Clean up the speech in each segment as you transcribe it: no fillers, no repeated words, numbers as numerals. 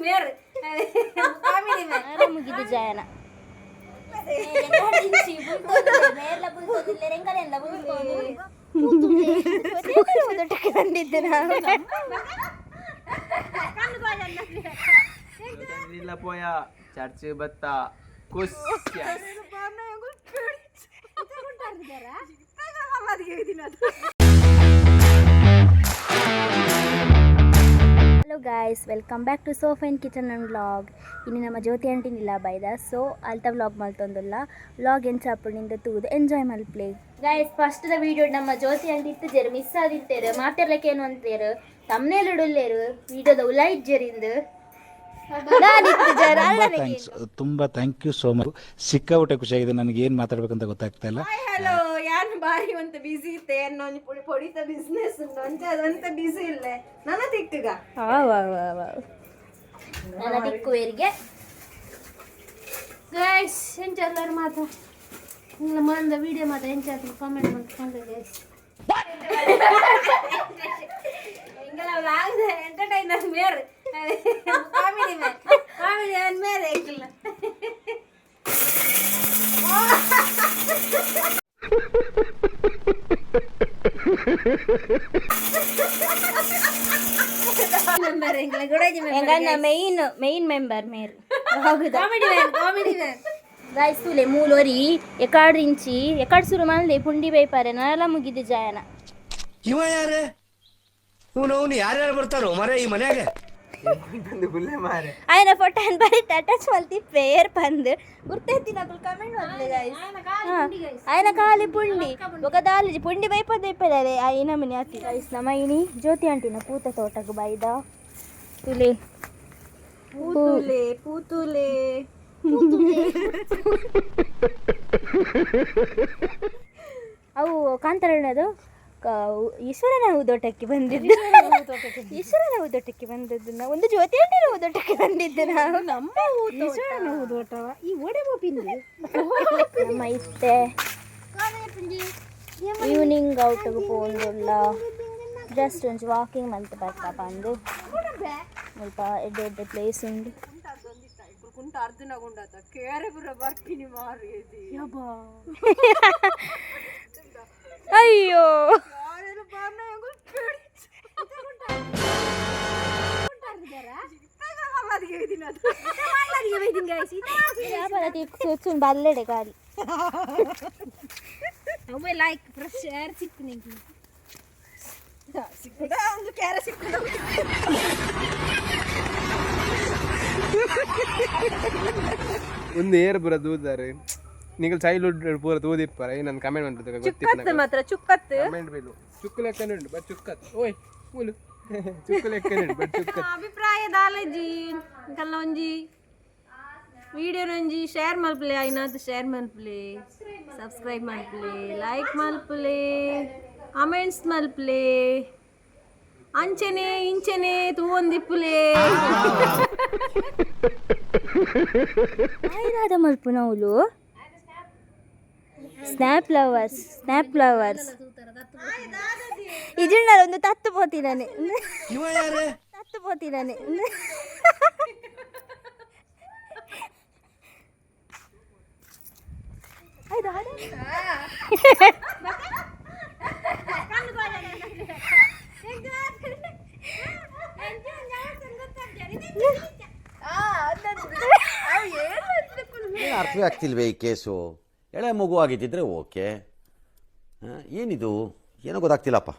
ಮೇರ್ comedy man. ಮುಗಿದು ಜಾಯನ. ಬಂದಿದ್ದೆ ನಾನು. ಇಲ್ಲ ಪೋಯ, ಚರ್ಚ್ ಬತ್ತ ಖುಷಿ. Hello guys, welcome back to Sofa and kitchen and vlog. ಇನ್ನು ನಮ್ಮ ಜ್ಯೋತಿ ಆಂಟಿನಿಲ್ಲ ಬೈದ, ಸೊ ಅಲ್ತ ವ್ಲಾಗ್ ಮಲ್ತೊಂದುಲ್ಲ. ವ್ಲಾಗ್ ಎಂಚಾಪುಣಿಂದ ತೂದು ಎಂಜಾಯ್ ಮಲ್ಪ್ಲೆ ಗಾಯ್ಸ್. ಫಸ್ಟ್ the video ನಮ್ಮ ಜ್ಯೋತಿ ಆಂಟಿ ಇತ್ತಿಜೆರ್, ಮಿಸ್ ಆದಿತ್ತೇರು. ಮಾತಾಡ್ಲಿಕ್ಕೆ ಏನು ಅಂತೇರು, ತಮ್ಮನೇಲಿ ಇಡುಲ್ಲೇರು, ವಿಡಿಯೋದ ಉಲಾಯಿಜ್ಜರಿಂದು. ತುಂಬ thanks, ತುಂಬ thank you so much. ಸಿಕ್ಕಾಪಟ್ಟೆ ಖುಷಿಯಾಗಿದೆ ನನಗೆ. ಏನು ಮಾತಾಡ್ಬೇಕಂತ ಗೊತ್ತಾಗ್ತಾ ಇಲ್ಲ. ಹಲೋ, ಯಾನ್ ಬಾರಿ ಒಂತ ಬಿಸಿ ಇತ್ತೆ. ಒಂಜಿ ಪೊಡಿ ಪೊಡಿತ ಬಿಸ್ನೆಸ್ ಉಂಟು, ಅಂಚ ಅದಂತ ಬಿಸಿ ಇಲ್ಲ ನನ್ನ ತಿಕ್ಕಗ. ನನ್ನ ದಿಕ್ಕುವೇರಿಗೆ. ಗೈಸ್, ಎಂಚಲ್ಲಾರು ಮಾತು ನಿನ್ನ ಮಂದ ವಿಡಿಯೋ ಮಾತ್ರ ಎಂಚಾತ್ರಿ ಕಾಮೆಂಟ್ ಮಾಡ್ಕೊಂಡು ಗೈಸ್. ಎಂಗಲ ವ್ಲಾಗ್ ಎಂಟರ್ಟೈನರ್ ಮೇರ್, ಕಾಮಿಡಿ ಮ್ಯಾನ್, ಕಾಮಿಡಿ ಮ್ಯಾನ್ ಮೇರ್ ಎಂಕಲ್ಲ. ಮೆಂಬರ್ ಎಂಕಲ ಗುಡಾಜಿ. ಎಂಗನ್ನ ಮೈನ್ ಮೈನ್ ಮೆಂಬರ್ ಮೇರ್ ಹೌದಾ? Comedy man, comedy man. Guys, ತೂಲೆ ಮೂಲೊರಿ ಎಕಾಡ್ ಇಂಚಿ ಎಕಾಡ್ ಸುರು ಮಲ್ದೆ ಪುಂಡಿ ಬೈಪಾರೆ ನಲ ಮುಗಿದು ಜಾಯನ. ಇವ ಯಾರು? ಇವನು ಅವನು ಯಾರ್ಯಾರು ಬರ್ತಾರೋ ಮರ ಈ ಮನ್ಯಾಗ. ಬಂದು ಗುಲ್ಲೆ ಮಾರೆ. ఆయన ಫೋಟೋ ಬರೀ ಅಟ್ಯಾಚ್ ಮಲ್ತಿ ಪೇರ್ ಪಂದ್ ಗುರ್ತೈತಿ ನಕುಲ್ ಕಮೆಂಟ್ ಮಲ್ಲೆ ಗೈಸ್. ఆయన ಖಾಲಿ ಪುಂಡಿ ఒక ದಾಲಿ ಪುಂಡಿ ಬೈಪದ ಬೈಪದ ಆಯ್ನ ಮನೆ ಆತಿ. ಗೈಸ್, ನಮ್ಮ ಇನಿ ಜ್ಯೋತಿ ಆಂಟಿನ ಪೂತ ತೋಟకు ಬೈದ ತುಲೆ. ಪೂತುಲೆ ಪೂತುಲೆ. ಅವು ಕಾಂತಾರಣ್ಣದು ಈಶ್ವರನ ಹೂದೋಟಕ್ಕೆ ಬಂದಿದ್ದು, ಈಶ್ವರನ ಹೂದೋಟಕ್ಕೆ ಬಂದದ್ದು ನಾವು. ಒಂದು ಜ್ಯೋತಿ ಆಂಟಿನ ಹೂದೋಟಕ್ಕೆ ಬಂದಿದ್ದು ನಾವು. ನಮ್ಮ ಈಶ್ವರನ ಹೂದೋಟವ ಈ ಒಡೆ ಪಿಂದು. ನಮ್ಮ ಇತ್ತೆ ಈವ್ನಿಂಗ್ ಔಟ್ಗೆ ಪೋಂದುಲ್ಲ, ಜಸ್ಟ್ ಒಂಜಿ ವಾಕಿಂಗ್ ಮಲ್ತ್ ಬರ್ತಾ ಬಂದು. ಮುಲ್ಪ ಎಡ್ಡೆ ಎಡ್ಡೆ ಪ್ಲೇಸ್ ಉಂಡು. ಕುಂಟ ಅರ್ಜುನ ಗುಂಡಾತ ಕೇರೆ ಪುರ ಬರ್ಪಿನಿ ಮಾರು. ಅಯ್ಯೋ. ಬಲ್ಲೆಡೆ ಗಾಡಿ. ಅವೇ ಲೈಕ್ ಫ್ರೆಶ್ ಏರ್ ಸಿಕ್ಕು ನಿಂಗೆ. ಸಿಕ್ಕುದ ಒಂದು ಕ್ಯಾರೆ ಸಿಕ್ಕುದ. ಒಂದು ಏರ್ ಪೂರ ದೂದಾರೆ. ನಿಂಗೆ ಚೈಲ್ಡ್ಹುಡ್ ಪೂರ ತೂದಿಪ್ಪರ ನಾನು ಕಮೆಂಟ್ ಮಾಡ್ತದೆ. ಚುಕ್ಕತ್ತು ಮಾತ್ರ ಚುಕ್ಕತ್ತು. ಕಮೆಂಟ್ ಬೇಕು. ಚುಕ್ಕು ಲೆಕ್ಕನೆ ಉಂಟು ಬಟ್ ಚುಕ್ಕತ್. ಓಯ್ ಮೂಲು, ಚುಕ್ಕು ಲೆಕ್ಕನೆ ಉಂಟು ಬಟ್ ಚುಕ್ಕತ್. ಅಭಿಪ್ರಾಯ ದಾಲಜಿ ಕಲ್ಲ ಒಂಜಿ ವಿಡಿಯೋನೊಂಜಿ ಶೇರ್ ಮಲ್ಪಲೆ, ಐನಾತ್ ಶೇರ್ ಮಲ್ಪಲೆ, ಸಬ್ಸ್ಕ್ರೈಬ್ ಮಲ್ಪಲೆ, ಲೈಕ್ ಮಲ್ಪಲೆ, ಕಮೆಂಟ್ಸ್ ಮಲ್ಪಲೆ. ಅಂಚನೆ ಇಂಚನೆ ತೂವೊಂದಿಪ್ಪುಲೆ. ಆಯ್ರಾದ ಮಲ್ಪುನವ್ಲು ಸ್ನ್ಯಾಪ್ ಲವರ್ಸ್, ಸ್ನ್ಯಾಪ್ ಲವರ್ಸ್. ಇಜುಂಡಾರ ಒಂದು ತತ್ತು ಪೋತಿನಾನೆ. ಇವ ಯಾರು? ತತ್ತು ಪೋತಿನಾನೆ. ಏನು ಅರ್ಥವೇ ಆಗ್ತಿಲ್ವೇ ಈ ಕೇಸು? ಎಳೆ ಮಗು ಆಗಿದ್ದಿದ್ರೆ ಓಕೆ. ಏನಿದು ಏನೋ ಗೊತ್ತಾಗ್ತಿಲ್ಲಪ್ಪ.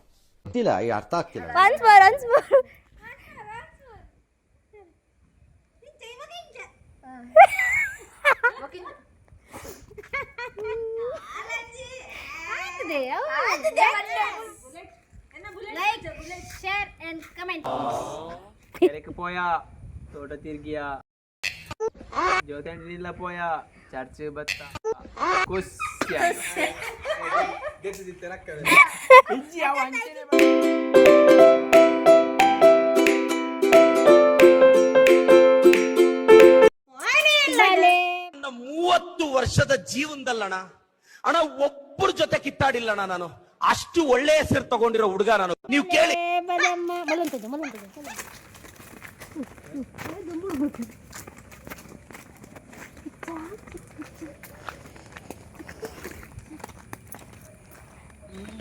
ಗೊತ್ತಿಲ್ಲ, ಈ ಅರ್ಥ ಆಗ್ತಿಲ್ಲ. Once more, once more. Like, share and comment. ಕೆರೆಕ್ ಪೋಯ, ತೋಟ ತಿರ್ಗಿಯ, ಜ್ಯೋತಿ ಇಲ್ಲ ಪೋಯ, ಚರ್ಚ್ ಬತ್ತ ಖುಷಿ. ಇಜ್ಜಿ ಅವ ಅಂಚನೆ. ನನ್ನ 30 ವರ್ಷದ ಜೀವನದಲ್ಲಣ ಅಣ್ಣ, ಒಬ್ಬರ ಜೊತೆ ಕಿತ್ತಾಡಿಲ್ಲಣ್ಣ ನಾನು. ಅಷ್ಟು ಒಳ್ಳೆ ಹೆಸರು ತಗೊಂಡಿರೋ ಹುಡುಗ ನಾನು, ನೀವು ಕೇಳಿ. ಬಲಮ್ಮ, ಬಲಂತದ್ದು, ಬಲಂತದ್ದು.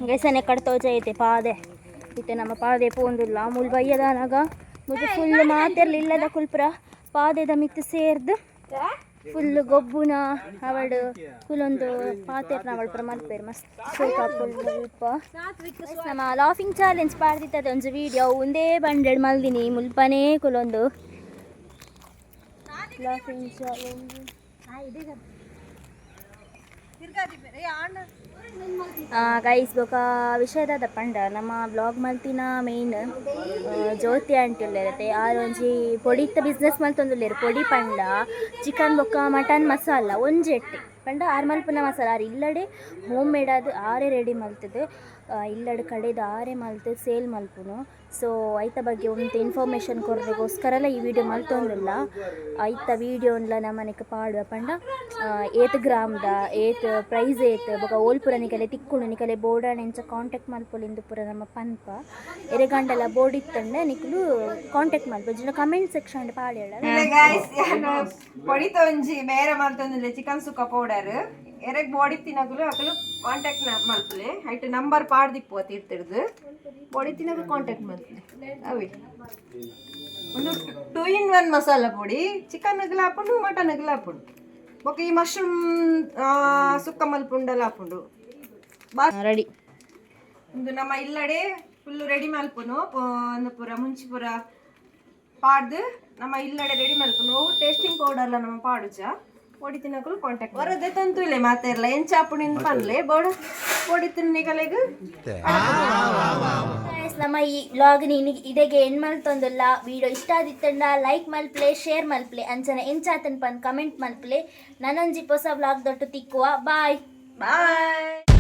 ಗೈಸನೆ ಕಡ್ತೋಜ ಐತೆ ಪಾದೆ. ಇತ್ತೆ ನಮ್ಮ ಪಾದೆ ಪೋಂದುಲ್ಲ ಮುಲ್ ಬಯ್ಯದಾನಾಗ. ಮುಲ್ಪ ಫುಲ್ ಮಾತೆರ್ಲ ಇಲ್ಲದ ಕುಲ್ಪುರ ಪಾದೆದ ಮಿತ್ತ್ ಸೇರ್ದ್ ಫುಲ್ ಗೊಬ್ಬುನ ಅವಳು ಕುಲೊಂದು ಪಾತೆರ್ನ ಅವಳು ಪೂರ ಮಲ್ಪೆರ್ ಮಸ್ತ್ ಶೋಕ್ ಮುಲ್ಪ. ನಮ್ಮ ಲಾಫಿಂಗ್ ಚಾಲೆಂಜ್ ಪಾಡ್ದಿತ್ತದ ಒಂಜಿ ವೀಡಿಯೋ ಒಂದೇ ಬಂಡೆಡ್ ಮಲ್ದಿನಿ ಮುಲ್ಪನೇ ಕುಲೊಂದು ಲಾಫಿಂಗ್ ಚಾಲೆಂಜ್. ಗೈಸ್, ಬೊಕ ವಿಷಯದಾದ ಪಂಡ ನಮ್ಮ ಬ್ಲಾಗ್ ಮಲ್ತಿನ ಮೇನ್ ಜ್ಯೋತಿ ಆಂಟಿ ಉಲ್ಲೆರತೆ. ಆರ್ ಒಂಜಿ ಪೊಡಿತ ಬಿಸ್ನೆಸ್ ಮಲ್ತೊಂದುಲ್ಲೆರ್. ಪೊಡಿ ಪಂಡ ಚಿಕನ್ ಬೊಕ್ಕ ಮಟನ್ ಮಸಾಲ ಒಂಜೆಟ್ಟೆ. ಪಂಡ ಆರ್ ಮಲ್ಪುನ ಮಸಾಲ ಆರ್ ಇಲ್ಲಡೆ ಹೋಮ್ ಮೇಡ್ ಆದ್ ಆರೇ ರೆಡಿ ಮಲ್ತುದು, ಇಲ್ಲಡೆ ಕಡೆದ ಆರೇ ಮಲ್ತ್ ಸೇಲ್ ಮಲ್ಪುನು. ಸೊ ಐತ ಬಗ್ಗೆ ಒಂತೆ ಇನ್ಫಾರ್ಮೇಷನ್ ಕೊರ್ರೆಗೋಸ್ಕರಲ ಈ ವಿಡಿಯೋ ಮಲ್ತೊಂದುಲ್ಲ. ಐತ ವೀಡಿಯೋನ್ಲ ನಮನೆಕ್ ಪಾಡುವ. ಪಂಡ ಏತ್ ಗ್ರಾಮ್ದ, ಏತ್ ಪ್ರೈಸ್ ಏತ್, ಬೊಕ ಓಲ್ಪುರ ನಿಕಲೆ ತಿಕ್ಕುಂಡು, ನಿಕಲೆ ಬೋಡಾಂಡ ಎಂಚ ಕಾಂಟ್ಯಾಕ್ಟ್ ಮಲ್ಪೊಲಿಂದು ಪೂರ ನಮ್ಮ ಪನ್ಪ. ಎರೆಗಂಡಲ ಬೋಡಿತ್ತಂಡ ನಿಕುಲು ಕಾಂಟ್ಯಾಕ್ಟ್ ಮಲ್ಪ, ಇಜ್ಜಿಂಡ ಕಮೆಂಟ್ ಸೆಕ್ಷನ್ ಪಾಡ್ಯಡ. ಗೈಸ್, ಯಾನ್ ಪೊಡಿತ ಒಂಜಿ ಬೇರೆ ಮಲ್ತೊಂದುಲ್ಲೆ, ಚಿಕನ್ ಸುಕ್ಕ ಪೌಡರ್. ಎರೆಗ್ ಬಾಡಿ ತಿನಕುಲು ಅಕುಲು ಕಾಂಟ್ಯಾಕ್ಟ್ ಮಲ್ಪುಲೆ. ಐಟ್ ನಂಬರ್ ಪಾಡ್ದಿಪ್ಪು ತೀರ್ತಿಡ್ದು. ಬಾಡಿ ತಿನಕುಲು ಕಾಂಟ್ಯಾಕ್ಟ್ ಮಲ್ಪುಲೆ. ಅವೆ ಒಂದು 2 ಇನ್ 1 ಮಸಾಲ ಪೊಡಿ. ಚಿಕನ್ ಆಪುಂಡು, ಮಟನ್ ಆಪುಂಡು. ಬೊಕ ಈ ಮಶ್ರೂಮ್ ಸುಕ್ಕ ಮಲ್ಪುಂಡಲ ಆಪುಂಡು. ರೆಡಿ. ಉಂದು ನಮ್ಮ ಇಲ್ಲಡೆ ಫುಲ್ ರೆಡಿ ಮಲ್ಪುನು. ಒಂದು ಪೂರ ಮುಂಚಿ ಪೂರ ಪಾಡ್ದು ನಮ್ಮ ಇಲ್ಲಡೆ ರೆಡಿ ಮಲ್ಪುನು. ಟೇಸ್ಟಿಂಗ್ ಪೌಡರ್ಲ ನಮ್ಮ ಪಾಡುಜ. ಪೊಡಿ ತಿನ್ನಕುಲು ಕಾಂಟ್ಯಾಕ್ಟ್ ಬರದೆ ತಂತು ಇಲ್ಲ ಮಾತೆರ್ಲ ಎಂಚ ಆಪುಂಡು ಪನ್ಲೆ. ಬೋಡ ಪೊಡಿ ತಿನ್ನಿಗಲೆಗ್. Guys, ನಮ್ಮ ಈ ವ್ಲಾಗ್ ಇದೆಗೆ ಎಂಡ್ ಮಲ್ತೊಂದುಲ್ಲ. ವಿಡಿಯೋ ಇಷ್ಟ ಆದಿತ್ತಂಡ ಲೈಕ್ ಮಲ್ಪ್ಲೆ, ಶೇರ್ ಮಲ್ಪ್ಲೆ, ಅಂಚನೆ ಎಂಚಾತನ್ ಪನ್ ಕಮೆಂಟ್ ಮಲ್ಪ್ಲೆ. ನನೊಂಜಿ ಪೊಸ ವ್ಲಾಗ್ ದೊಟ್ಟು ತಿಕ್ಕುವ. ಬಾಯ್. ಬಾಯ್.